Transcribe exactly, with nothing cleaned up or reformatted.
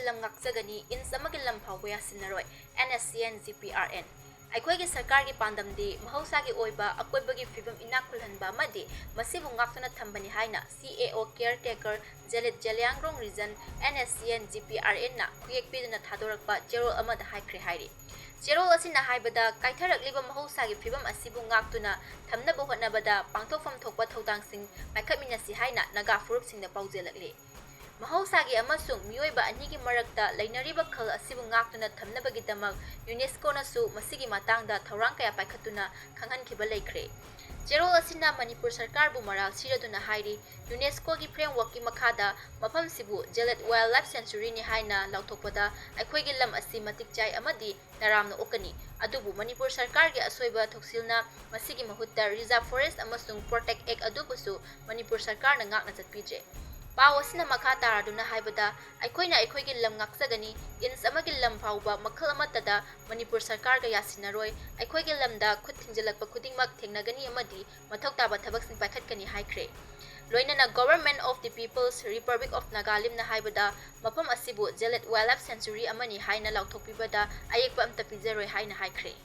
ꯂꯝ ꯉꯥꯛꯆꯒꯅꯤ, ꯏꯟꯆ ꯑꯃꯒꯤ ꯂꯝ ꯐꯥꯎꯕ ꯌꯥꯁꯤꯟꯅꯔꯣꯏ, NSCN GPRN꯫ ꯑꯩꯈꯣꯏꯒꯤ ꯁꯔꯀꯥꯔꯒꯤ ꯄꯥꯟꯗꯝꯗꯤ ꯃꯍꯧꯁꯥꯒꯤ ꯑꯣꯏꯕ ꯑꯀꯣꯏꯕꯒꯤ ꯐꯤꯕꯝ ꯏꯅꯥꯛ ꯈꯨꯜꯍꯟꯕ ꯑꯃꯗꯤ ꯃꯁꯤꯕꯨ ꯉꯥꯛꯇꯨꯅ ꯊꯝꯕꯅꯤ ꯍꯥꯏꯅ CAO caretaker Zelat Zeliangrong Region, NSCN GPRNꯅ ꯈꯨꯌꯦꯛ ꯄꯤꯗꯨꯅ ꯊꯥꯗꯣꯔꯛꯄ ꯆꯦꯔꯣꯜ ꯑꯃꯗ ꯍꯥꯏꯈ꯭ꯔꯦ ꯍꯥꯏꯔꯤ꯫ ꯆꯦꯔꯣꯜ ꯑꯁꯤꯅ ꯍꯥꯏꯕꯗ, ꯀꯥꯏꯊꯔꯛꯂꯤꯕ ꯃꯍꯧꯁꯥꯒꯤ ꯐꯤꯕꯝ ꯑꯁꯤꯕꯨ ꯉꯥꯛꯇꯨꯅ ꯊꯝꯅꯕ ꯍꯣꯠꯅꯕꯗ ꯄꯥꯡꯊꯣꯛꯐꯝ ꯊꯣꯛꯄ ꯊꯧꯗꯥꯡꯁꯤꯡ ꯄꯥꯏꯈꯠꯃꯤꯟꯅꯁꯤ ꯍꯥꯏꯅ ꯅꯥꯒꯥ ꯐꯨꯔꯨꯞꯁꯤꯡꯗ ꯄꯥꯎꯖꯦꯜꯂꯛꯂꯤ꯫ ꯃꯍꯧꯁꯥꯒꯤ ꯑꯃꯁꯨꯡ ꯃꯤꯑꯣꯏꯕ ꯑꯅꯤꯒꯤ ꯃꯔꯛꯇ ꯂꯩꯅꯔꯤꯕ ꯈꯜ ꯑꯁꯤꯕꯨ ꯉꯥꯛꯇꯨꯅ ꯊꯝꯅꯕꯒꯤꯗꯃꯛ UNESCOꯅꯁꯨ ꯃꯁꯤꯒꯤ ꯃꯇꯥꯡꯗ ꯊꯧꯔꯥꯡ ꯀꯌꯥ ꯄꯥꯏꯈꯠꯇꯨꯅ ꯈꯪꯍꯟꯈꯤꯕ ꯂꯩꯈ꯭ꯔꯦ꯫ ꯆꯦꯔꯣꯜ ꯑꯁꯤꯅ ꯃꯅꯤꯄꯨꯔ ꯁꯔꯀꯥꯔꯕꯨ ꯃꯔꯥꯜ ꯁꯤꯔꯗꯨꯅ ꯍꯥꯏꯔꯤ, UNESCOꯒꯤ frameworkꯀꯤ ꯃꯈꯥꯗ ꯃꯐꯝꯁꯤꯕꯨ Zelat Wildlife Sanctuaryꯅꯤ ꯍꯥꯏꯅ ꯂꯥꯎꯊꯣꯛꯄꯗ ꯑꯩꯈꯣꯏꯒꯤ ꯂꯝ ꯑꯁꯤ ꯃꯇꯤꯛ ꯆꯥꯏ ꯑꯃꯗꯤ ꯇꯔꯥꯝꯅ ꯑꯣꯛꯀꯅꯤ꯫ ꯑꯗꯨꯕꯨ ꯃꯅꯤꯄꯨꯔ ꯁꯔꯀꯥꯔꯒꯤ ꯑꯁꯣꯏꯕ ꯊꯧꯁꯤꯜꯅ ꯃꯁꯤꯒꯤ ꯃꯍꯨꯠꯇ Reserve Forest ꯑꯃꯁꯨꯡ Protect Act ꯑꯗꯨꯕꯨꯁꯨ ꯃꯅꯤꯄꯨꯔ ꯁꯔꯀꯥꯔꯅ ꯉꯥꯛꯅ ꯆꯠꯄꯤꯗ꯭ꯔꯦ꯫ ꯄꯥꯎ ꯑꯁꯤꯅ ꯃꯈꯥ ꯇꯥꯔꯗꯨꯅ ꯍꯥꯏꯕꯗ, ꯑꯩꯈꯣꯏꯅ ꯑꯩꯈꯣꯏꯒꯤ ꯂꯝ ꯉꯥꯛꯆꯒꯅꯤ, ꯏꯟꯆ ꯑꯃꯒꯤ ꯂꯝ ꯐꯥꯎꯕ ꯃꯈꯜ ꯑꯃꯠꯇꯗ ꯃꯅꯤꯄꯨꯔ ꯁꯔꯀꯥꯔꯒ ꯌꯥꯁꯤꯟꯅꯔꯣꯏ, ꯑꯩꯈꯣꯏꯒꯤ ꯂꯝꯗ ꯈꯨꯠ ꯊꯤꯡꯖꯤꯜꯂꯛꯄ ꯈꯨꯗꯤꯡꯃꯛ ꯊꯦꯡꯅꯒꯅꯤ ꯑꯃꯗꯤ ꯃꯊꯧ ꯇꯥꯕ ꯊꯕꯛꯁꯤꯡ ꯄꯥꯏꯈꯠꯀꯅꯤ ꯍꯥꯏꯈ꯭ꯔꯦ꯫ ꯂꯣꯏꯅꯅ Government of the People's Republic of Nagalimꯅ ꯍꯥꯏꯕꯗ, ꯃꯐꯝ ꯑꯁꯤꯕꯨ Zelat Wildlife Sanctuary ꯑꯃꯅꯤ ꯍꯥꯏꯅ ꯂꯥꯎꯊꯣꯛꯄꯤꯕꯗ ꯑꯌꯦꯛꯄ ꯑꯝꯇ ꯄꯤꯖꯔꯣꯏ ꯍꯥꯏꯅ ꯍꯥꯏꯈ꯭ꯔꯦ꯫